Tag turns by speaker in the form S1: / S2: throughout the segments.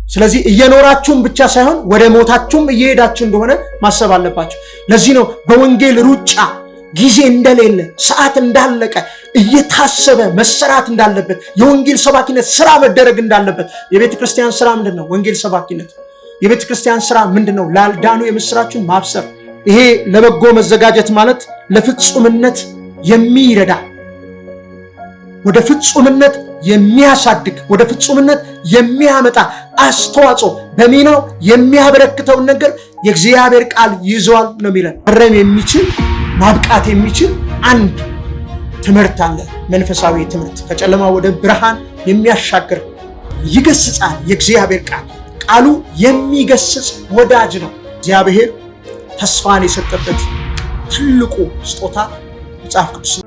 S1: ስለዚህ እየኖራችሁም ብቻ ሳይሆን ወደ ሞታችሁም እየሄዳችሁ እንደሆነ ማሰብ አለባችሁ። ለዚህ ነው በወንጌል ሩጫ ጊዜ እንደሌለ፣ ሰዓት እንዳለቀ እየታሰበ መሰራት እንዳለበት፣ የወንጌል ሰባኪነት ስራ መደረግ እንዳለበት። የቤተ ክርስቲያን ስራ ምንድን ነው? ወንጌል ሰባኪነት። የቤተ ክርስቲያን ስራ ምንድን ነው? ላልዳኑ የምስራችን ማብሰር። ይሄ ለበጎ መዘጋጀት ማለት ለፍጹምነት የሚረዳ፣ ወደ ፍጹምነት የሚያሳድግ፣ ወደ ፍጹምነት የሚያመጣ አስተዋጽኦ በሚናው የሚያበረክተውን ነገር የእግዚአብሔር ቃል ይዟል ነው የሚለን። መረም የሚችል፣ ማብቃት የሚችል አንድ ትምህርት አለ። መንፈሳዊ ትምህርት ከጨለማ ወደ ብርሃን የሚያሻግር፣ ይገስጻል። የእግዚአብሔር ቃል፣ ቃሉ የሚገስጽ ወዳጅ ነው። እግዚአብሔር ተስፋን የሰጠበት ትልቁ ስጦታ መጽሐፍ ቅዱስ ነው።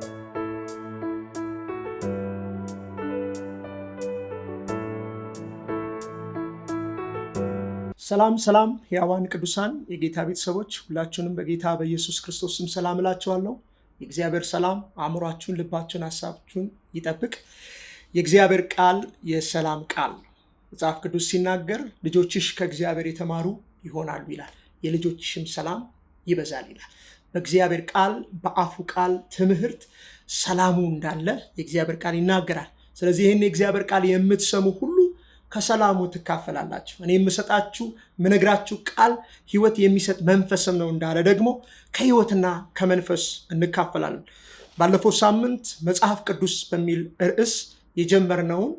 S1: ሰላም ሰላም፣ ሕያዋን ቅዱሳን የጌታ ቤተሰቦች፣ ሁላችሁንም በጌታ በኢየሱስ ክርስቶስ ስም ሰላም እላችኋለሁ። የእግዚአብሔር ሰላም አእምሯችሁን፣ ልባችሁን፣ ሀሳባችሁን ይጠብቅ። የእግዚአብሔር ቃል የሰላም ቃል ነው። መጽሐፍ ቅዱስ ሲናገር ልጆችሽ ከእግዚአብሔር የተማሩ ይሆናሉ ይላል፣ የልጆችሽም ሰላም ይበዛል ይላል። በእግዚአብሔር ቃል፣ በአፉ ቃል ትምህርት ሰላሙ እንዳለ የእግዚአብሔር ቃል ይናገራል። ስለዚህ ይህን የእግዚአብሔር ቃል የምትሰሙ ሁሉ ከሰላሙ ትካፈላላችሁ። እኔ የምሰጣችሁ፣ የምነግራችሁ ቃል ሕይወት የሚሰጥ መንፈስም ነው እንዳለ ደግሞ ከሕይወትና ከመንፈስ እንካፈላለን። ባለፈው ሳምንት መጽሐፍ ቅዱስ በሚል ርዕስ የጀመርነውን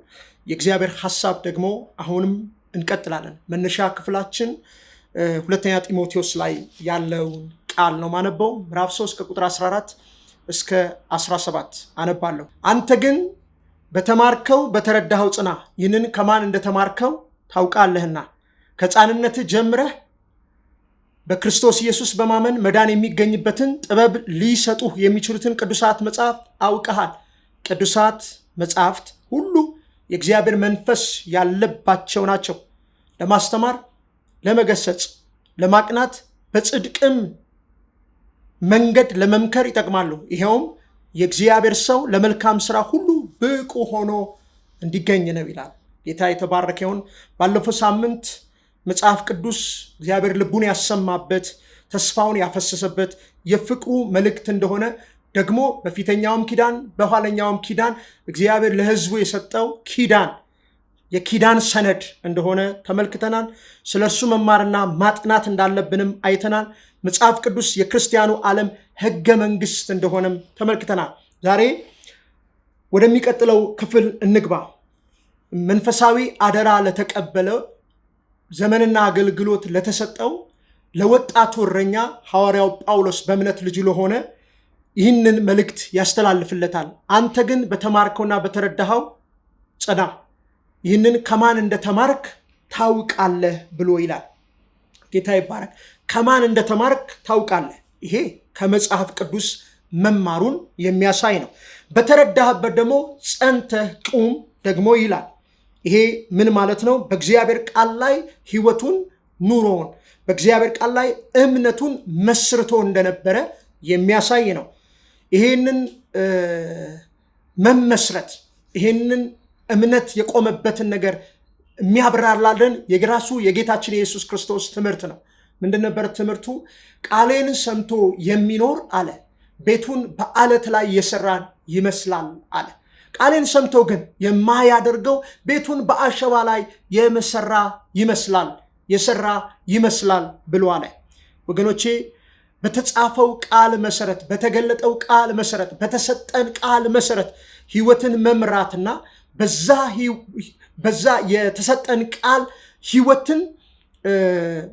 S1: የእግዚአብሔር ሐሳብ ደግሞ አሁንም እንቀጥላለን። መነሻ ክፍላችን ሁለተኛ ጢሞቴዎስ ላይ ያለውን ቃል ነው ማነበው። ምዕራፍ 3 ከቁጥር 14 እስከ 17 አነባለሁ። አንተ ግን በተማርከው በተረዳኸው ጽና፣ ይህንን ከማን እንደተማርከው ታውቃለህና፣ ከሕፃንነትህ ጀምረህ በክርስቶስ ኢየሱስ በማመን መዳን የሚገኝበትን ጥበብ ሊሰጡህ የሚችሉትን ቅዱሳት መጽሐፍት አውቀሃል። ቅዱሳት መጽሐፍት ሁሉ የእግዚአብሔር መንፈስ ያለባቸው ናቸው፣ ለማስተማር፣ ለመገሰጽ፣ ለማቅናት፣ በጽድቅም መንገድ ለመምከር ይጠቅማሉ። ይኸውም የእግዚአብሔር ሰው ለመልካም ስራ ሁሉ ብቁ ሆኖ እንዲገኝ ነው ይላል። ጌታ የተባረከ ይሁን። ባለፈው ሳምንት መጽሐፍ ቅዱስ እግዚአብሔር ልቡን ያሰማበት፣ ተስፋውን ያፈሰሰበት የፍቅሩ መልእክት እንደሆነ፣ ደግሞ በፊተኛውም ኪዳን በኋለኛውም ኪዳን እግዚአብሔር ለሕዝቡ የሰጠው ኪዳን፣ የኪዳን ሰነድ እንደሆነ ተመልክተናል። ስለ እርሱ መማርና ማጥናት እንዳለብንም አይተናል። መጽሐፍ ቅዱስ የክርስቲያኑ ዓለም ሕገ መንግስት እንደሆነም ተመልክተናል። ዛሬ ወደሚቀጥለው ክፍል እንግባ። መንፈሳዊ አደራ ለተቀበለ፣ ዘመንና አገልግሎት ለተሰጠው ለወጣቱ እረኛ ሐዋርያው ጳውሎስ በእምነት ልጁ ለሆነ ይህንን መልእክት ያስተላልፍለታል። አንተ ግን በተማርከውና በተረዳኸው ጽና፣ ይህንን ከማን እንደተማርክ ታውቃለህ ብሎ ይላል። ጌታ ይባረክ። ከማን እንደተማርክ ታውቃለህ። ይሄ ከመጽሐፍ ቅዱስ መማሩን የሚያሳይ ነው። በተረዳህበት ደግሞ ጸንተህ ቁም ደግሞ ይላል። ይሄ ምን ማለት ነው? በእግዚአብሔር ቃል ላይ ህይወቱን፣ ኑሮውን፣ በእግዚአብሔር ቃል ላይ እምነቱን መስርቶ እንደነበረ የሚያሳይ ነው። ይሄንን መመስረት፣ ይሄንን እምነት የቆመበትን ነገር የሚያብራራልን የራሱ የጌታችን የኢየሱስ ክርስቶስ ትምህርት ነው። ምንድን ነበር ትምህርቱ? ቃሌን ሰምቶ የሚኖር አለ፣ ቤቱን በአለት ላይ የሰራን ይመስላል አለ። ቃሌን ሰምቶ ግን የማያደርገው ቤቱን በአሸዋ ላይ የመሰራ ይመስላል፣ የሰራ ይመስላል ብሎ አለ። ወገኖቼ፣ በተጻፈው ቃል መሰረት፣ በተገለጠው ቃል መሰረት፣ በተሰጠን ቃል መሰረት ህይወትን መምራትና በዛ የተሰጠን ቃል ህይወትን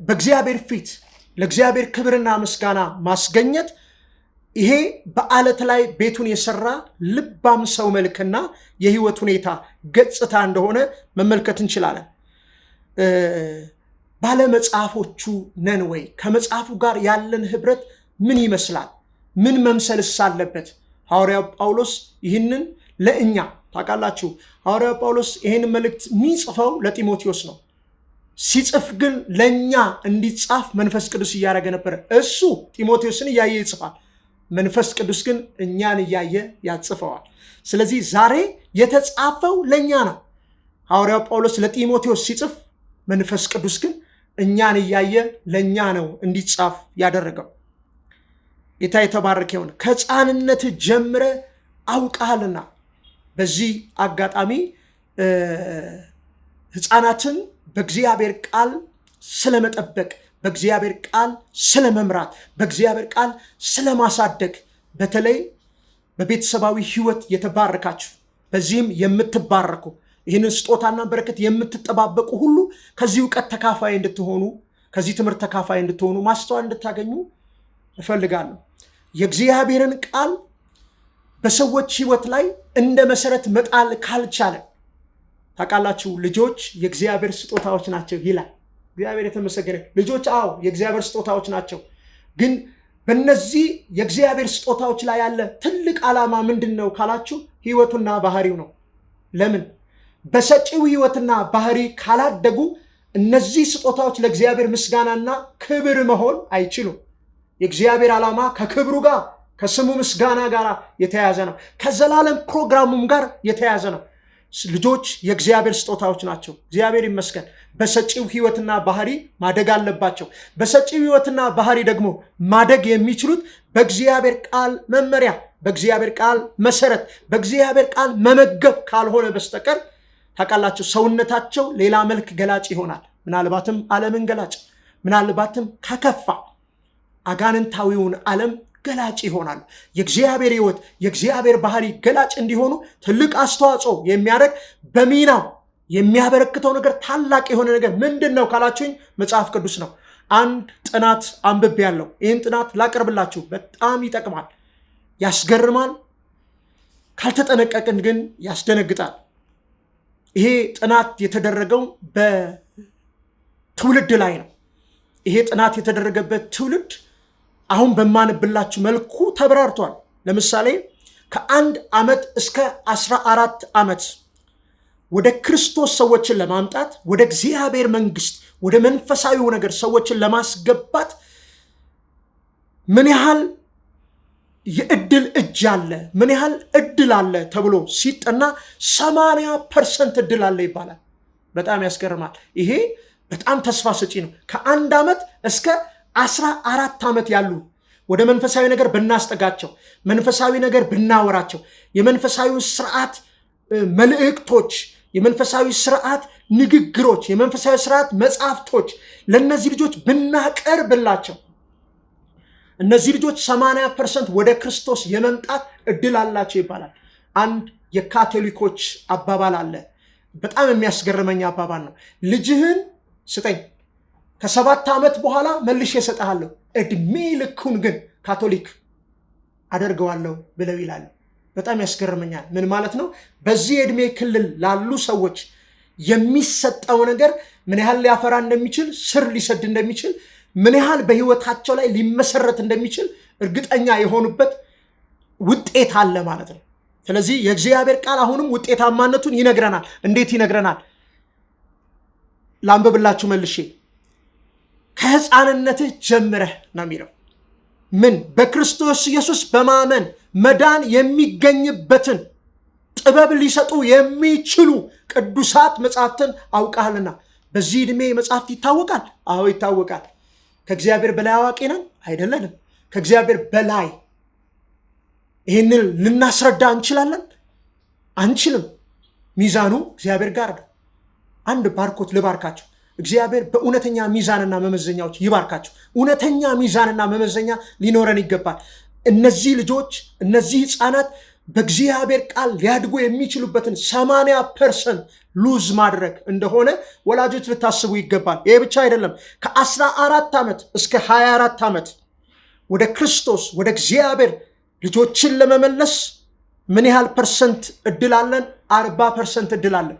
S1: በእግዚአብሔር ፊት ለእግዚአብሔር ክብርና ምስጋና ማስገኘት፣ ይሄ በአለት ላይ ቤቱን የሰራ ልባም ሰው መልክና የህይወት ሁኔታ ገጽታ እንደሆነ መመልከት እንችላለን። ባለመጽሐፎቹ ነን ወይ? ከመጽሐፉ ጋር ያለን ህብረት ምን ይመስላል? ምን መምሰልስ አለበት? ሐዋርያው ጳውሎስ ይህንን ለእኛ፣ ታውቃላችሁ፣ ሐዋርያው ጳውሎስ ይህን መልእክት የሚጽፈው ለጢሞቴዎስ ነው። ሲጽፍ ግን ለእኛ እንዲጻፍ መንፈስ ቅዱስ እያደረገ ነበረ። እሱ ጢሞቴዎስን እያየ ይጽፋል። መንፈስ ቅዱስ ግን እኛን እያየ ያጽፈዋል። ስለዚህ ዛሬ የተጻፈው ለእኛ ነው። ሐዋርያው ጳውሎስ ለጢሞቴዎስ ሲጽፍ መንፈስ ቅዱስ ግን እኛን እያየ ለእኛ ነው እንዲጻፍ ያደረገው። ጌታ የተባረከ ይሁን። ከሕፃንነት ጀምረ አውቀሃልና። በዚህ አጋጣሚ ሕፃናትን በእግዚአብሔር ቃል ስለመጠበቅ፣ በእግዚአብሔር ቃል ስለመምራት፣ በእግዚአብሔር ቃል ስለማሳደግ በተለይ በቤተሰባዊ ሕይወት የተባረካችሁ፣ በዚህም የምትባረኩ፣ ይህንን ስጦታና በረከት የምትጠባበቁ ሁሉ ከዚህ እውቀት ተካፋይ እንድትሆኑ፣ ከዚህ ትምህርት ተካፋይ እንድትሆኑ፣ ማስተዋል እንድታገኙ እፈልጋለሁ። የእግዚአብሔርን ቃል በሰዎች ሕይወት ላይ እንደ መሰረት መጣል ካልቻለ፣ ታውቃላችሁ፣ ልጆች የእግዚአብሔር ስጦታዎች ናቸው ይላል። እግዚአብሔር የተመሰገነ። ልጆች አዎ የእግዚአብሔር ስጦታዎች ናቸው። ግን በእነዚህ የእግዚአብሔር ስጦታዎች ላይ ያለ ትልቅ ዓላማ ምንድን ነው ካላችሁ ሕይወቱና ባህሪው ነው። ለምን? በሰጪው ሕይወትና ባህሪ ካላደጉ እነዚህ ስጦታዎች ለእግዚአብሔር ምስጋናና ክብር መሆን አይችሉም። የእግዚአብሔር ዓላማ ከክብሩ ጋር፣ ከስሙ ምስጋና ጋር የተያያዘ ነው። ከዘላለም ፕሮግራሙም ጋር የተያያዘ ነው። ልጆች የእግዚአብሔር ስጦታዎች ናቸው። እግዚአብሔር ይመስገን። በሰጪው ሕይወትና ባህሪ ማደግ አለባቸው። በሰጪው ሕይወትና ባህሪ ደግሞ ማደግ የሚችሉት በእግዚአብሔር ቃል መመሪያ፣ በእግዚአብሔር ቃል መሰረት፣ በእግዚአብሔር ቃል መመገብ ካልሆነ በስተቀር ታውቃላችሁ፣ ሰውነታቸው ሌላ መልክ ገላጭ ይሆናል። ምናልባትም ዓለምን ገላጭ፣ ምናልባትም ከከፋ አጋንንታዊውን ዓለም ገላጭ ይሆናሉ። የእግዚአብሔር ሕይወት፣ የእግዚአብሔር ባህሪ ገላጭ እንዲሆኑ ትልቅ አስተዋጽኦ የሚያደርግ፣ በሚናው የሚያበረክተው ነገር፣ ታላቅ የሆነ ነገር ምንድን ነው ካላችሁኝ መጽሐፍ ቅዱስ ነው። አንድ ጥናት አንብቤ ያለው ይህን ጥናት ላቅርብላችሁ። በጣም ይጠቅማል፣ ያስገርማል፣ ካልተጠነቀቅን ግን ያስደነግጣል። ይሄ ጥናት የተደረገው በትውልድ ላይ ነው። ይሄ ጥናት የተደረገበት ትውልድ አሁን በማንብላችሁ መልኩ ተብራርቷል። ለምሳሌ ከ1 ዓመት እስከ 14 ዓመት ወደ ክርስቶስ ሰዎችን ለማምጣት፣ ወደ እግዚአብሔር መንግስት፣ ወደ መንፈሳዊው ነገር ሰዎችን ለማስገባት ምን ያህል የእድል እጅ አለ፣ ምን ያህል እድል አለ ተብሎ ሲጠና 80% እድል አለ ይባላል። በጣም ያስገርማል። ይሄ በጣም ተስፋ ሰጪ ነው። ከ1 ዓመት እስከ 14 ዓመት ያሉ ወደ መንፈሳዊ ነገር ብናስጠጋቸው፣ መንፈሳዊ ነገር ብናወራቸው፣ የመንፈሳዊ ስርዓት መልእክቶች፣ የመንፈሳዊ ስርዓት ንግግሮች፣ የመንፈሳዊ ስርዓት መጽሐፍቶች ለእነዚህ ልጆች ብናቀርብላቸው እነዚህ ልጆች 80% ወደ ክርስቶስ የመምጣት እድል አላቸው ይባላል። አንድ የካቶሊኮች አባባል አለ። በጣም የሚያስገርመኝ አባባል ነው። ልጅህን ስጠኝ፣ ከ7 ዓመት በኋላ መልሼ እሰጥሃለሁ፣ እድሜ ልኩን ግን ካቶሊክ አደርገዋለሁ ብለው ይላሉ። በጣም ያስገርመኛል። ምን ማለት ነው? በዚህ የዕድሜ ክልል ላሉ ሰዎች የሚሰጠው ነገር ምን ያህል ሊያፈራ እንደሚችል፣ ስር ሊሰድ እንደሚችል፣ ምን ያህል በህይወታቸው ላይ ሊመሰረት እንደሚችል እርግጠኛ የሆኑበት ውጤት አለ ማለት ነው። ስለዚህ የእግዚአብሔር ቃል አሁንም ውጤታማነቱን ይነግረናል። እንዴት ይነግረናል? ላንብብላችሁ መልሼ። ከሕፃንነትህ ጀምረህ ነው የሚለው። ምን? በክርስቶስ ኢየሱስ በማመን መዳን የሚገኝበትን ጥበብ ሊሰጡ የሚችሉ ቅዱሳት መጽሐፍትን አውቀሃልና። በዚህ ዕድሜ መጽሐፍት ይታወቃል? አዎ ይታወቃል። ከእግዚአብሔር በላይ አዋቂ ነን? አይደለንም። ከእግዚአብሔር በላይ ይህንን ልናስረዳ እንችላለን? አንችልም። ሚዛኑ እግዚአብሔር ጋር ነው። አንድ ባርኮት ልባርካችሁ። እግዚአብሔር በእውነተኛ ሚዛንና መመዘኛዎች ይባርካችሁ። እውነተኛ ሚዛንና መመዘኛ ሊኖረን ይገባል። እነዚህ ልጆች፣ እነዚህ ህፃናት በእግዚአብሔር ቃል ሊያድጉ የሚችሉበትን 80% lose ማድረግ እንደሆነ ወላጆች ልታስቡ ይገባል። ይሄ ብቻ አይደለም። ከ14 ዓመት እስከ 24 ዓመት ወደ ክርስቶስ፣ ወደ እግዚአብሔር ልጆችን ለመመለስ ምን ያህል percent እድል አለን? 40% እድል አለን።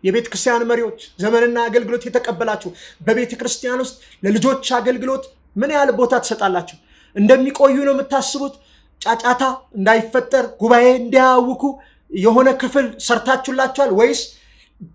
S1: የቤተ ክርስቲያን መሪዎች፣ ዘመንና አገልግሎት የተቀበላችሁ፣ በቤተ ክርስቲያን ውስጥ ለልጆች አገልግሎት ምን ያህል ቦታ ትሰጣላችሁ? እንደሚቆዩ ነው የምታስቡት? ጫጫታ እንዳይፈጠር፣ ጉባኤ እንዳያውኩ የሆነ ክፍል ሰርታችሁላቸዋል ወይስ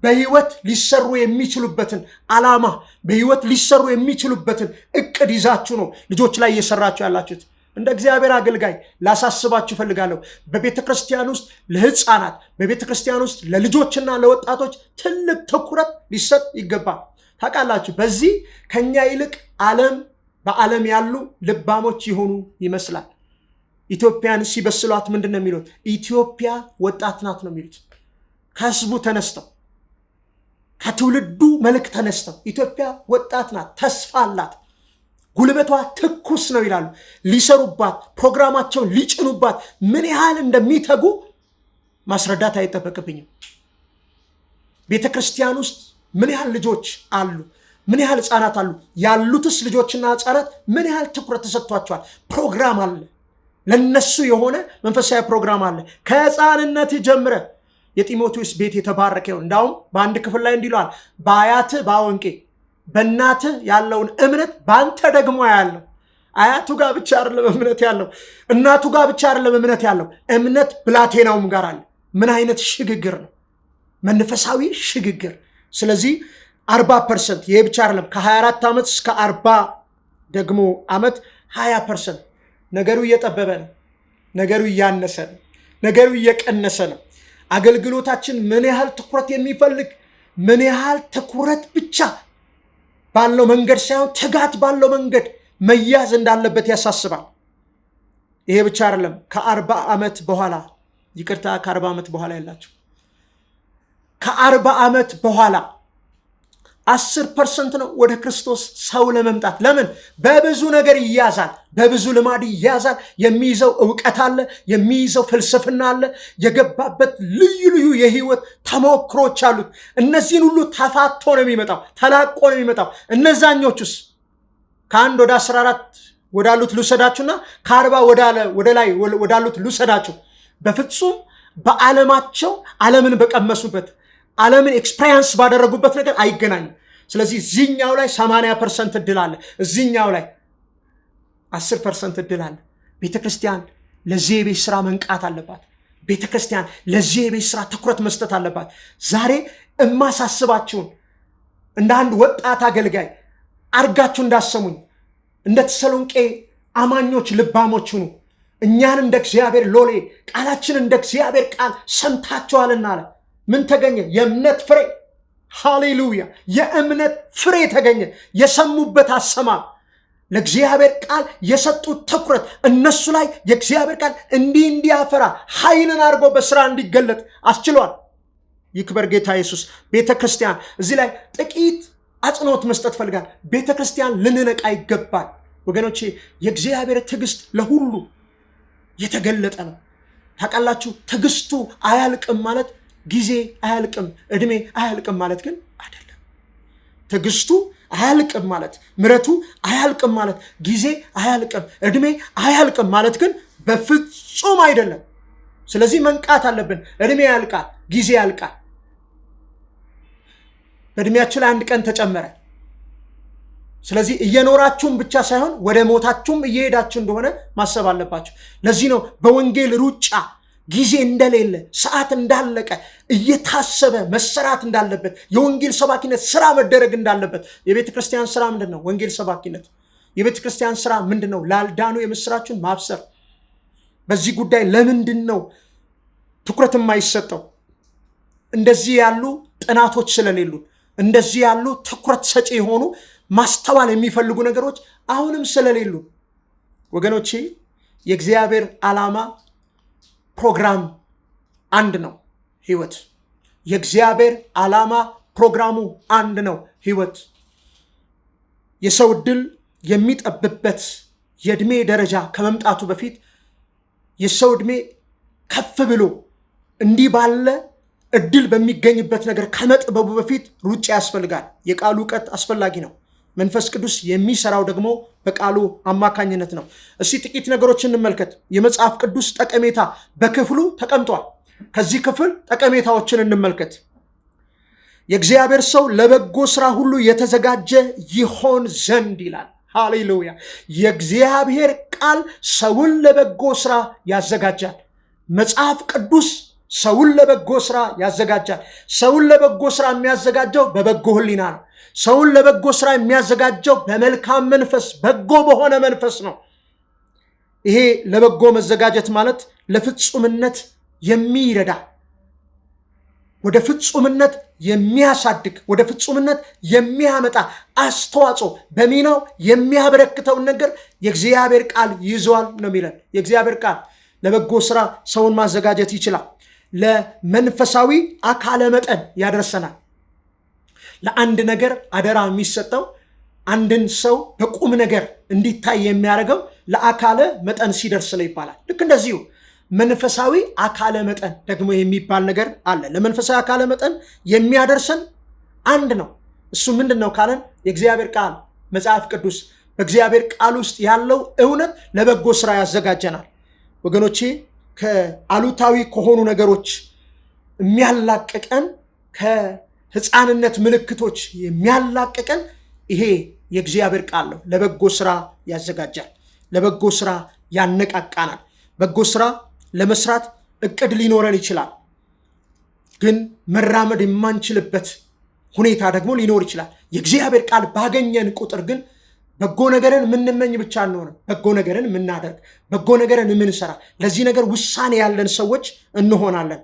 S1: በህይወት ሊሰሩ የሚችሉበትን ዓላማ፣ በህይወት ሊሰሩ የሚችሉበትን እቅድ ይዛችሁ ነው ልጆች ላይ እየሰራችሁ ያላችሁት? እንደ እግዚአብሔር አገልጋይ ላሳስባችሁ እፈልጋለሁ። በቤተ ክርስቲያን ውስጥ ለህፃናት፣ በቤተ ክርስቲያን ውስጥ ለልጆችና ለወጣቶች ትልቅ ትኩረት ሊሰጥ ይገባል። ታውቃላችሁ፣ በዚህ ከኛ ይልቅ ዓለም በዓለም ያሉ ልባሞች የሆኑ ይመስላል። ኢትዮጵያን ሲበስሏት ምንድን ነው የሚሉት? ኢትዮጵያ ወጣት ናት ነው የሚሉት። ከህዝቡ ተነስተው ከትውልዱ መልክ ተነስተው ኢትዮጵያ ወጣት ናት፣ ተስፋ አላት፣ ጉልበቷ ትኩስ ነው ይላሉ። ሊሰሩባት፣ ፕሮግራማቸውን ሊጭኑባት ምን ያህል እንደሚተጉ ማስረዳት አይጠበቅብኝም። ቤተ ክርስቲያን ውስጥ ምን ያህል ልጆች አሉ? ምን ያህል ህፃናት አሉ? ያሉትስ ልጆችና ህፃናት ምን ያህል ትኩረት ተሰጥቷቸዋል? ፕሮግራም አለ፣ ለነሱ የሆነ መንፈሳዊ ፕሮግራም አለ። ከህፃንነት ጀምረ የጢሞቴዎስ ቤት የተባረከ ይሁን። እንዳውም በአንድ ክፍል ላይ እንዲህ ይለዋል፣ በአያትህ በአወንቄ በእናትህ ያለውን እምነት በአንተ ደግሞ ያለው። አያቱ ጋር ብቻ አይደለም እምነት ያለው፣ እናቱ ጋር ብቻ አይደለም እምነት ያለው፣ እምነት ብላቴናውም ጋር አለ። ምን አይነት ሽግግር ነው! መንፈሳዊ ሽግግር። ስለዚህ 40%፣ ይሄ ብቻ አይደለም፣ ከ24 ዓመት እስከ 40 ደግሞ ዓመት 20%። ነገሩ እየጠበበ ነው። ነገሩ እያነሰ ነው። ነገሩ እየቀነሰ ነው። አገልግሎታችን ምን ያህል ትኩረት የሚፈልግ፣ ምን ያህል ትኩረት ብቻ ባለው መንገድ ሳይሆን ትጋት ባለው መንገድ መያዝ እንዳለበት ያሳስባል። ይሄ ብቻ አይደለም። ከ40 ዓመት በኋላ፣ ይቅርታ፣ ከ40 ዓመት በኋላ ያላቸው፣ ከ40 ዓመት በኋላ 10% ነው ወደ ክርስቶስ ሰው ለመምጣት። ለምን? በብዙ ነገር ይያዛል፣ በብዙ ልማድ ይያዛል። የሚይዘው እውቀት አለ፣ የሚይዘው ፍልስፍና አለ፣ የገባበት ልዩ ልዩ የህይወት ተሞክሮች አሉት። እነዚህን ሁሉ ተፋቶ ነው የሚመጣው፣ ተላቆ ነው የሚመጣው። እነዛኞቹስ ከ1 ወደ 14 ወዳሉት ልውሰዳችሁና ከ40 ወደ ላይ ወዳሉት ልውሰዳችሁ። በፍጹም በዓለማቸው ዓለምን በቀመሱበት፣ ዓለምን experience ባደረጉበት ነገር አይገናኙም። ስለዚህ እዚህኛው ላይ 80% እድል አለ፣ እዚህኛው ላይ 10% እድል አለ። ቤተ ክርስቲያን ለዚህ የቤት ስራ መንቃት አለባት። ቤተ ክርስቲያን ለዚህ የቤት ስራ ትኩረት መስጠት አለባት። ዛሬ እማሳስባችሁን እንደ አንድ ወጣት አገልጋይ አርጋችሁ እንዳሰሙኝ፣ እንደ ተሰሎንቄ አማኞች ልባሞች ሁኑ። እኛን እንደ እግዚአብሔር ሎሌ፣ ቃላችን እንደ እግዚአብሔር ቃል ሰምታችኋልና አለ። ምን ተገኘ? የእምነት ፍሬ። ሃሌሉያ! የእምነት ፍሬ ተገኘ። የሰሙበት አሰማም፣ ለእግዚአብሔር ቃል የሰጡት ትኩረት እነሱ ላይ የእግዚአብሔር ቃል እንዲህ እንዲያፈራ፣ ኃይልን አድርጎ በስራ እንዲገለጥ አስችሏል። ይክበር ጌታ ኢየሱስ። ቤተ ክርስቲያን እዚህ ላይ ጥቂት አጽንኦት መስጠት ፈልጋል። ቤተ ክርስቲያን ልንነቃ ይገባል ወገኖቼ። የእግዚአብሔር ትዕግስት ለሁሉ የተገለጠ ነው። ታውቃላችሁ፣ ትዕግስቱ አያልቅም ማለት ጊዜ አያልቅም፣ እድሜ አያልቅም ማለት ግን አይደለም። ትዕግስቱ አያልቅም ማለት፣ ምሕረቱ አያልቅም ማለት፣ ጊዜ አያልቅም፣ እድሜ አያልቅም ማለት ግን በፍጹም አይደለም። ስለዚህ መንቃት አለብን። እድሜ ያልቃል፣ ጊዜ ያልቃል። በእድሜያችሁ ላይ አንድ ቀን ተጨመረ። ስለዚህ እየኖራችሁም ብቻ ሳይሆን ወደ ሞታችሁም እየሄዳችሁ እንደሆነ ማሰብ አለባችሁ። ለዚህ ነው በወንጌል ሩጫ ጊዜ እንደሌለ፣ ሰዓት እንዳለቀ እየታሰበ መሰራት እንዳለበት፣ የወንጌል ሰባኪነት ስራ መደረግ እንዳለበት። የቤተ ክርስቲያን ስራ ምንድን ነው? ወንጌል ሰባኪነት። የቤተ ክርስቲያን ስራ ምንድን ነው? ላልዳኑ የምስራችን ማብሰር። በዚህ ጉዳይ ለምንድን ነው ትኩረት የማይሰጠው? እንደዚህ ያሉ ጥናቶች ስለሌሉ፣ እንደዚህ ያሉ ትኩረት ሰጪ የሆኑ ማስተዋል የሚፈልጉ ነገሮች አሁንም ስለሌሉ። ወገኖቼ፣ የእግዚአብሔር ዓላማ ፕሮግራም አንድ ነው፣ ህይወት። የእግዚአብሔር ዓላማ ፕሮግራሙ አንድ ነው፣ ህይወት። የሰው ዕድል የሚጠብበት የዕድሜ ደረጃ ከመምጣቱ በፊት፣ የሰው ዕድሜ ከፍ ብሎ እንዲህ ባለ እድል በሚገኝበት ነገር ከመጥበቡ በፊት ሩጫ ያስፈልጋል። የቃሉ እውቀት አስፈላጊ ነው። መንፈስ ቅዱስ የሚሰራው ደግሞ በቃሉ አማካኝነት ነው። እስቲ ጥቂት ነገሮች እንመልከት። የመጽሐፍ ቅዱስ ጠቀሜታ በክፍሉ ተቀምጧል። ከዚህ ክፍል ጠቀሜታዎችን እንመልከት። የእግዚአብሔር ሰው ለበጎ ስራ ሁሉ የተዘጋጀ ይሆን ዘንድ ይላል። ሃሌሉያ! የእግዚአብሔር ቃል ሰውን ለበጎ ስራ ያዘጋጃል። መጽሐፍ ቅዱስ ሰውን ለበጎ ስራ ያዘጋጃል። ሰውን ለበጎ ስራ የሚያዘጋጀው በበጎ ሕሊና ነው። ሰውን ለበጎ ስራ የሚያዘጋጀው በመልካም መንፈስ፣ በጎ በሆነ መንፈስ ነው። ይሄ ለበጎ መዘጋጀት ማለት ለፍጹምነት የሚረዳ ወደ ፍጹምነት የሚያሳድግ፣ ወደ ፍጹምነት የሚያመጣ አስተዋጽኦ በሚናው የሚያበረክተውን ነገር የእግዚአብሔር ቃል ይዟል ነው የሚለን። የእግዚአብሔር ቃል ለበጎ ስራ ሰውን ማዘጋጀት ይችላል። ለመንፈሳዊ አካለ መጠን ያደርሰናል። ለአንድ ነገር አደራ የሚሰጠው፣ አንድን ሰው በቁም ነገር እንዲታይ የሚያደርገው ለአካለ መጠን ሲደርስ ነው ይባላል። ልክ እንደዚሁ መንፈሳዊ አካለ መጠን ደግሞ የሚባል ነገር አለ። ለመንፈሳዊ አካለ መጠን የሚያደርሰን አንድ ነው። እሱ ምንድን ነው ካለን የእግዚአብሔር ቃል፣ መጽሐፍ ቅዱስ። በእግዚአብሔር ቃል ውስጥ ያለው እውነት ለበጎ ስራ ያዘጋጀናል። ወገኖቼ፣ ከአሉታዊ ከሆኑ ነገሮች የሚያላቅቀን፣ ከህፃንነት ምልክቶች የሚያላቅቀን ይሄ የእግዚአብሔር ቃል ነው። ለበጎ ስራ ያዘጋጃል። ለበጎ ስራ ያነቃቃናል። በጎ ስራ ለመስራት እቅድ ሊኖረን ይችላል። ግን መራመድ የማንችልበት ሁኔታ ደግሞ ሊኖር ይችላል። የእግዚአብሔር ቃል ባገኘን ቁጥር ግን በጎ ነገርን የምንመኝ ብቻ አንሆንም። በጎ ነገርን የምናደርግ፣ በጎ ነገርን የምንሰራ፣ ለዚህ ነገር ውሳኔ ያለን ሰዎች እንሆናለን።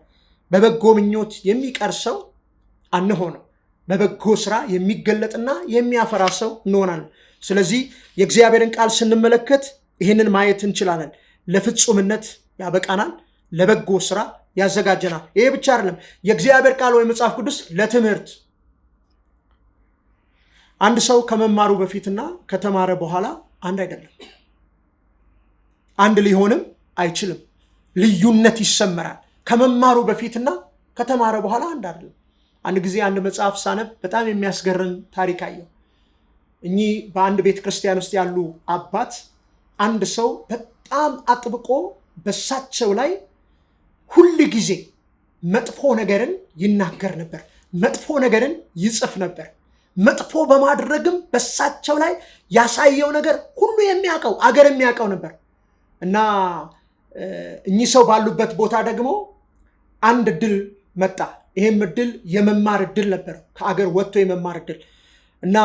S1: በበጎ ምኞት የሚቀር ሰው አንሆንም። በበጎ ስራ የሚገለጥና የሚያፈራ ሰው እንሆናለን። ስለዚህ የእግዚአብሔርን ቃል ስንመለከት ይህንን ማየት እንችላለን። ለፍጹምነት ያበቃናል፣ ለበጎ ስራ ያዘጋጀናል። ይሄ ብቻ አይደለም። የእግዚአብሔር ቃል ወይም መጽሐፍ ቅዱስ ለትምህርት፣ አንድ ሰው ከመማሩ በፊትና ከተማረ በኋላ አንድ አይደለም። አንድ ሊሆንም አይችልም። ልዩነት ይሰመራል። ከመማሩ በፊትና ከተማረ በኋላ አንድ አይደለም። አንድ ጊዜ አንድ መጽሐፍ ሳነብ በጣም የሚያስገርም ታሪክ አየሁ። እኚህ በአንድ ቤተ ክርስቲያን ውስጥ ያሉ አባት አንድ ሰው በጣም አጥብቆ በሳቸው ላይ ሁል ጊዜ መጥፎ ነገርን ይናገር ነበር። መጥፎ ነገርን ይጽፍ ነበር። መጥፎ በማድረግም በሳቸው ላይ ያሳየው ነገር ሁሉ የሚያውቀው፣ አገር የሚያውቀው ነበር። እና እኚህ ሰው ባሉበት ቦታ ደግሞ አንድ እድል መጣ። ይሄም እድል የመማር እድል ነበር፣ ከአገር ወጥቶ የመማር እድል። እና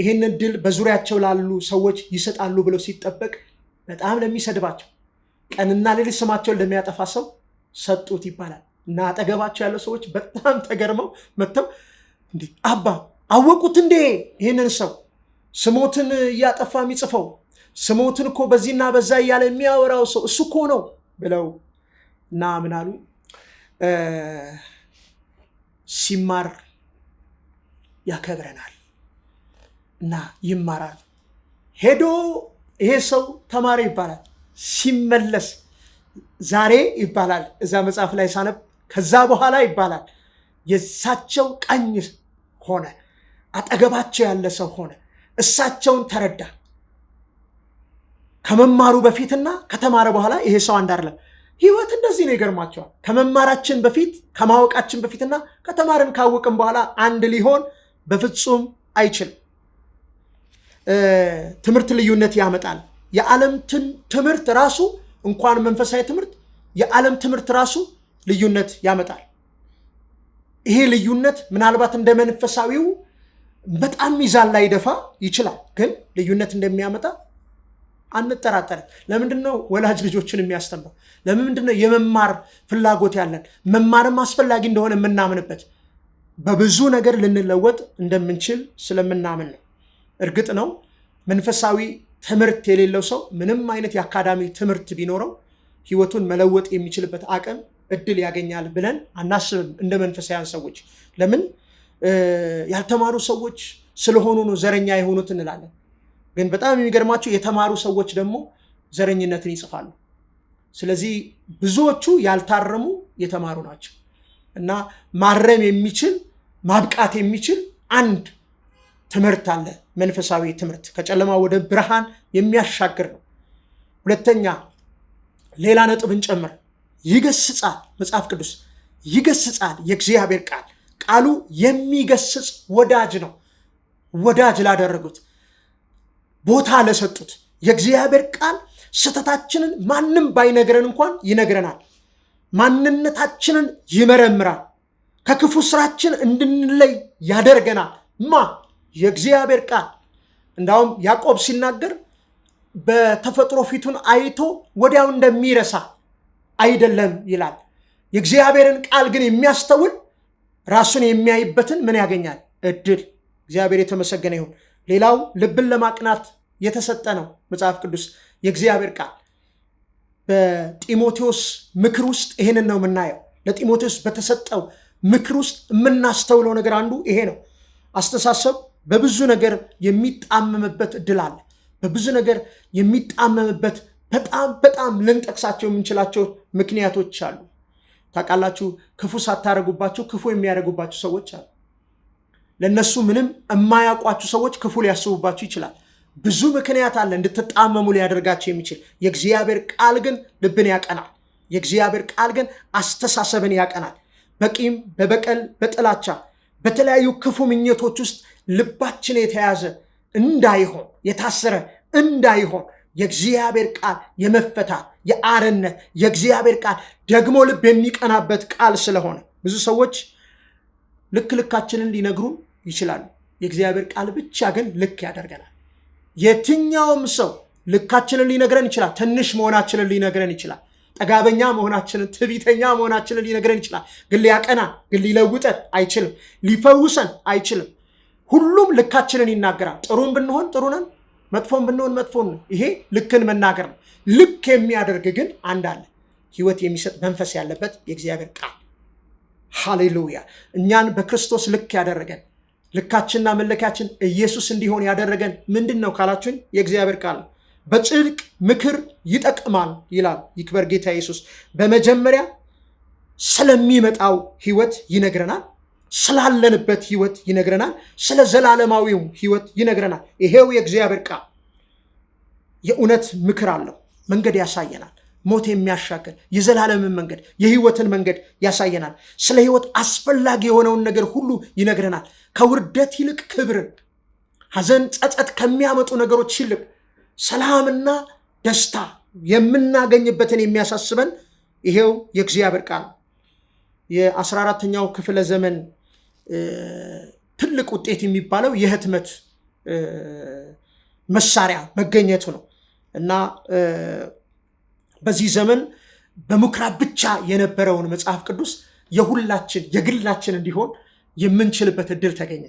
S1: ይህንን እድል በዙሪያቸው ላሉ ሰዎች ይሰጣሉ ብለው ሲጠበቅ በጣም ለሚሰድባቸው፣ ቀንና ሌሊት ስማቸውን ለሚያጠፋ ሰው ሰጡት ይባላል። እና አጠገባቸው ያለው ሰዎች በጣም ተገርመው መጥተው፣ እንዴ አባ፣ አወቁት እንዴ ይህንን ሰው? ስሞትን እያጠፋ የሚጽፈው፣ ስሞትን እኮ በዚህና በዛ እያለ የሚያወራው ሰው እሱ እኮ ነው ብለው። እና ምን አሉ? ሲማር ያከብረናል እና ይማራል። ሄዶ ይሄ ሰው ተማሪ ይባላል። ሲመለስ ዛሬ ይባላል፣ እዛ መጽሐፍ ላይ ሳነብ፣ ከዛ በኋላ ይባላል የእሳቸው ቀኝ ሆነ፣ አጠገባቸው ያለ ሰው ሆነ፣ እሳቸውን ተረዳ። ከመማሩ በፊትና ከተማረ በኋላ ይሄ ሰው አንድ አይደለም። ህይወት እንደዚህ ነው። ይገርማችኋል። ከመማራችን በፊት፣ ከማወቃችን በፊትና ከተማርን ካወቅን በኋላ አንድ ሊሆን በፍጹም አይችልም። ትምህርት ልዩነት ያመጣል። የዓለም ትምህርት ራሱ፣ እንኳን መንፈሳዊ ትምህርት፣ የዓለም ትምህርት ራሱ ልዩነት ያመጣል። ይሄ ልዩነት ምናልባት እንደ መንፈሳዊው በጣም ሚዛን ላይደፋ ይችላል፣ ግን ልዩነት እንደሚያመጣ አንጠራጠርም። ለምንድን ነው ወላጅ ልጆችን የሚያስተምረው? ለምንድን ነው የመማር ፍላጎት ያለን? መማርም አስፈላጊ እንደሆነ የምናምንበት በብዙ ነገር ልንለወጥ እንደምንችል ስለምናምን ነው። እርግጥ ነው መንፈሳዊ ትምህርት የሌለው ሰው ምንም አይነት የአካዳሚ ትምህርት ቢኖረው ህይወቱን መለወጥ የሚችልበት አቅም፣ እድል ያገኛል ብለን አናስብም እንደ መንፈሳውያን ሰዎች። ለምን ያልተማሩ ሰዎች ስለሆኑ ነው ዘረኛ የሆኑት እንላለን። ግን በጣም የሚገርማችሁ የተማሩ ሰዎች ደግሞ ዘረኝነትን ይጽፋሉ። ስለዚህ ብዙዎቹ ያልታረሙ የተማሩ ናቸው። እና ማረም የሚችል፣ ማብቃት የሚችል አንድ ትምህርት አለ። መንፈሳዊ ትምህርት ከጨለማ ወደ ብርሃን የሚያሻግር ነው። ሁለተኛ ሌላ ነጥብ እንጨምር። ይገስጻል። መጽሐፍ ቅዱስ ይገስጻል። የእግዚአብሔር ቃል፣ ቃሉ የሚገስጽ ወዳጅ ነው። ወዳጅ ላደረጉት፣ ቦታ ለሰጡት የእግዚአብሔር ቃል ስህተታችንን ማንም ባይነግረን እንኳን ይነግረናል። ማንነታችንን ይመረምራል። ከክፉ ስራችን እንድንለይ ያደርገናል። የእግዚአብሔር ቃል እንዳውም ያዕቆብ ሲናገር በተፈጥሮ ፊቱን አይቶ ወዲያው እንደሚረሳ አይደለም ይላል። የእግዚአብሔርን ቃል ግን የሚያስተውል ራሱን የሚያይበትን ምን ያገኛል? እድል። እግዚአብሔር የተመሰገነ ይሁን። ሌላው ልብን ለማቅናት የተሰጠ ነው መጽሐፍ ቅዱስ የእግዚአብሔር ቃል። በጢሞቴዎስ ምክር ውስጥ ይሄንን ነው የምናየው። ለጢሞቴዎስ በተሰጠው ምክር ውስጥ የምናስተውለው ነገር አንዱ ይሄ ነው። አስተሳሰብ በብዙ ነገር የሚጣመምበት እድል አለ። በብዙ ነገር የሚጣመምበት በጣም በጣም ልንጠቅሳቸው የምንችላቸው ምክንያቶች አሉ። ታውቃላችሁ፣ ክፉ ሳታደርጉባቸው ክፉ የሚያደርጉባቸው ሰዎች አሉ። ለእነሱ ምንም የማያውቋችሁ ሰዎች ክፉ ሊያስቡባችሁ ይችላል። ብዙ ምክንያት አለ እንድትጣመሙ ሊያደርጋቸው የሚችል። የእግዚአብሔር ቃል ግን ልብን ያቀናል። የእግዚአብሔር ቃል ግን አስተሳሰብን ያቀናል። በቂም፣ በበቀል፣ በጥላቻ፣ በተለያዩ ክፉ ምኞቶች ውስጥ ልባችን የተያዘ እንዳይሆን፣ የታሰረ እንዳይሆን የእግዚአብሔር ቃል የመፈታት፣ የአርነት፣ የእግዚአብሔር ቃል ደግሞ ልብ የሚቀናበት ቃል ስለሆነ ብዙ ሰዎች ልክ ልካችንን ሊነግሩን ይችላሉ። የእግዚአብሔር ቃል ብቻ ግን ልክ ያደርገናል። የትኛውም ሰው ልካችንን ሊነግረን ይችላል። ትንሽ መሆናችንን ሊነግረን ይችላል። ጠጋበኛ መሆናችንን፣ ትዕቢተኛ መሆናችንን ሊነግረን ይችላል። ግን ሊያቀናን፣ ግን ሊለውጠን አይችልም። ሊፈውሰን አይችልም። ሁሉም ልካችንን ይናገራል። ጥሩም ብንሆን ጥሩ ነን፣ መጥፎም ብንሆን መጥፎ ነን። ይሄ ልክን መናገር ነው። ልክ የሚያደርግ ግን አንድ አለ፣ ሕይወት የሚሰጥ መንፈስ ያለበት የእግዚአብሔር ቃል። ሃሌሉያ! እኛን በክርስቶስ ልክ ያደረገን፣ ልካችንና መለኪያችን ኢየሱስ እንዲሆን ያደረገን ምንድን ነው ካላችሁን፣ የእግዚአብሔር ቃል ነው። በጽድቅ ምክር ይጠቅማል ይላል። ይክበር ጌታ ኢየሱስ። በመጀመሪያ ስለሚመጣው ሕይወት ይነግረናል። ስላለንበት ሕይወት ይነግረናል። ስለ ዘላለማዊው ሕይወት ይነግረናል። ይሄው የእግዚአብሔር ቃል የእውነት ምክር አለው። መንገድ ያሳየናል። ሞት የሚያሻግር የዘላለምን መንገድ፣ የህይወትን መንገድ ያሳየናል። ስለ ህይወት አስፈላጊ የሆነውን ነገር ሁሉ ይነግረናል። ከውርደት ይልቅ ክብርን፣ ሐዘን፣ ጸጸት ከሚያመጡ ነገሮች ይልቅ ሰላምና ደስታ የምናገኝበትን የሚያሳስበን ይሄው የእግዚአብሔር ቃል ነው። የ14ኛው ክፍለ ዘመን ትልቅ ውጤት የሚባለው የህትመት መሳሪያ መገኘቱ ነው እና በዚህ ዘመን በምኩራብ ብቻ የነበረውን መጽሐፍ ቅዱስ የሁላችን የግላችን እንዲሆን የምንችልበት እድል ተገኘ።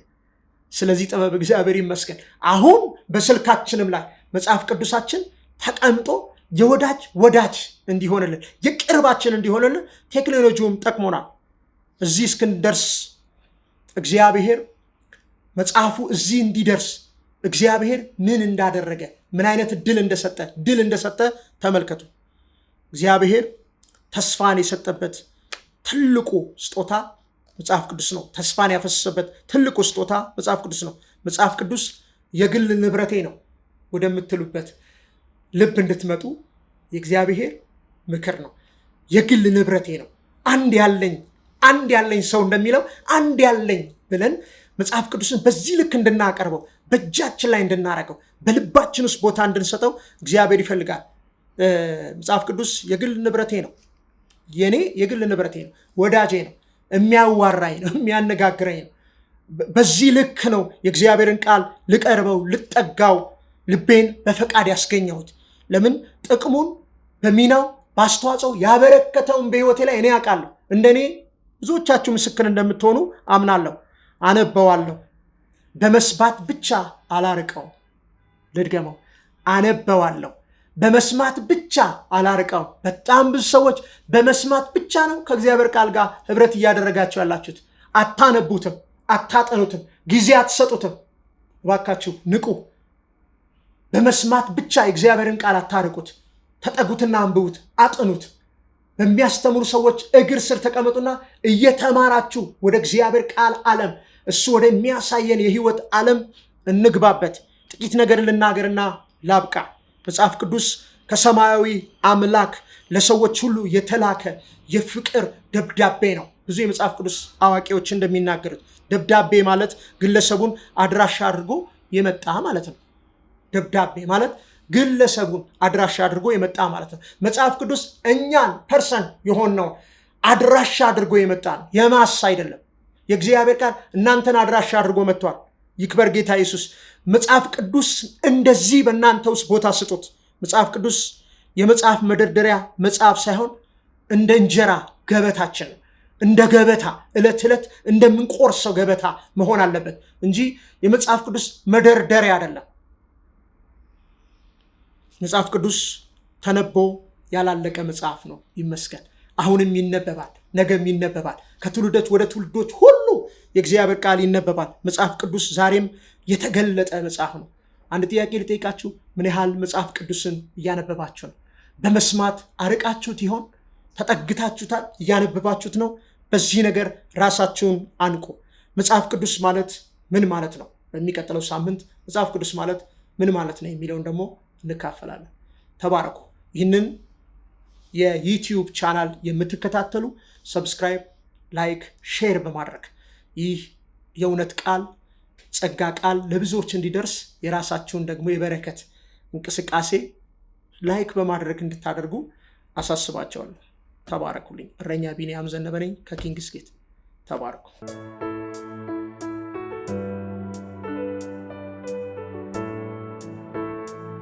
S1: ስለዚህ ጥበብ እግዚአብሔር ይመስገን። አሁን በስልካችንም ላይ መጽሐፍ ቅዱሳችን ተቀምጦ የወዳጅ ወዳጅ እንዲሆንልን፣ የቅርባችን እንዲሆንልን ቴክኖሎጂውም ጠቅሞናል። እዚህ እስክንደርስ እግዚአብሔር፣ መጽሐፉ እዚህ እንዲደርስ እግዚአብሔር ምን እንዳደረገ፣ ምን አይነት ድል እንደሰጠ ተመልከቱ። እግዚአብሔር ተስፋን የሰጠበት ትልቁ ስጦታ መጽሐፍ ቅዱስ ነው። ተስፋን ያፈሰሰበት ትልቁ ስጦታ መጽሐፍ ቅዱስ ነው። መጽሐፍ ቅዱስ የግል ንብረቴ ነው ወደምትሉበት ልብ እንድትመጡ የእግዚአብሔር ምክር ነው። የግል ንብረቴ ነው፣ አንድ ያለኝ፣ አንድ ያለኝ ሰው እንደሚለው አንድ ያለኝ ብለን መጽሐፍ ቅዱስን በዚህ ልክ እንድናቀርበው፣ በእጃችን ላይ እንድናረገው፣ በልባችን ውስጥ ቦታ እንድንሰጠው እግዚአብሔር ይፈልጋል። መጽሐፍ ቅዱስ የግል ንብረቴ ነው። የኔ የግል ንብረቴ ነው። ወዳጄ ነው። የሚያዋራኝ ነው። የሚያነጋግረኝ ነው። በዚህ ልክ ነው የእግዚአብሔርን ቃል ልቀርበው፣ ልጠጋው፣ ልቤን በፈቃድ ያስገኘሁት። ለምን? ጥቅሙን በሚናው በአስተዋጽኦ ያበረከተውን በህይወቴ ላይ እኔ አውቃለሁ። እንደ እኔ ብዙዎቻችሁ ምስክር እንደምትሆኑ አምናለሁ። አነበዋለሁ። በመስማት ብቻ አላርቀው። ልድገመው፣ አነበዋለሁ። በመስማት ብቻ አላርቀው። በጣም ብዙ ሰዎች በመስማት ብቻ ነው ከእግዚአብሔር ቃል ጋር ህብረት እያደረጋችሁ ያላችሁት። አታነቡትም፣ አታጠኑትም፣ ጊዜ አትሰጡትም። እባካችሁ ንቁ። በመስማት ብቻ የእግዚአብሔርን ቃል አታርቁት። ተጠጉትና አንብቡት፣ አጥኑት። በሚያስተምሩ ሰዎች እግር ስር ተቀመጡና እየተማራችሁ ወደ እግዚአብሔር ቃል ዓለም፣ እሱ ወደሚያሳየን የህይወት ዓለም እንግባበት። ጥቂት ነገር ልናገርና ላብቃ። መጽሐፍ ቅዱስ ከሰማያዊ አምላክ ለሰዎች ሁሉ የተላከ የፍቅር ደብዳቤ ነው። ብዙ የመጽሐፍ ቅዱስ አዋቂዎች እንደሚናገሩት ደብዳቤ ማለት ግለሰቡን አድራሻ አድርጎ የመጣ ማለት ነው። ደብዳቤ ማለት ግለሰቡን አድራሻ አድርጎ የመጣ ማለት ነው። መጽሐፍ ቅዱስ እኛን person የሆነውን አድራሻ አድርጎ የመጣ ነው። የ mass አይደለም። የእግዚአብሔር ቃል እናንተን አድራሻ አድርጎ መጥቷል። ይክበር ጌታ ኢየሱስ። መጽሐፍ ቅዱስ እንደዚህ በእናንተ ውስጥ ቦታ ስጡት። መጽሐፍ ቅዱስ የመጽሐፍ መደርደሪያ መጽሐፍ ሳይሆን እንደ እንጀራ ገበታችን ነው። እንደ ገበታ ዕለት ዕለት እንደምንቆርሰው ገበታ መሆን አለበት እንጂ የመጽሐፍ ቅዱስ መደርደሪያ አይደለም። መጽሐፍ ቅዱስ ተነቦ ያላለቀ መጽሐፍ ነው። ይመስገን። አሁንም ይነበባል፣ ነገም ይነበባል። ከትውልዶች ወደ ትውልዶች ሁሉ የእግዚአብሔር ቃል ይነበባል። መጽሐፍ ቅዱስ ዛሬም የተገለጠ መጽሐፍ ነው። አንድ ጥያቄ ልጠይቃችሁ። ምን ያህል መጽሐፍ ቅዱስን እያነበባችሁ ነው? በመስማት አርቃችሁት ይሆን? ተጠግታችሁታል? እያነበባችሁት ነው? በዚህ ነገር ራሳችሁን አንቁ። መጽሐፍ ቅዱስ ማለት ምን ማለት ነው? በሚቀጥለው ሳምንት መጽሐፍ ቅዱስ ማለት ምን ማለት ነው የሚለውን ደግሞ እንካፈላለን። ተባረኩ። ይህንን የ YouTube channel የምትከታተሉ subscribe፣ like፣ share በማድረግ ይህ የእውነት ቃል ጸጋ ቃል ለብዙዎች እንዲደርስ የራሳችሁን ደግሞ የበረከት እንቅስቃሴ like በማድረግ እንድታደርጉ አሳስባችኋለሁ። ተባረኩልኝ። እረኛ ቢንያም ዘነበ ነኝ ከ Kings Gate። ተባረኩ።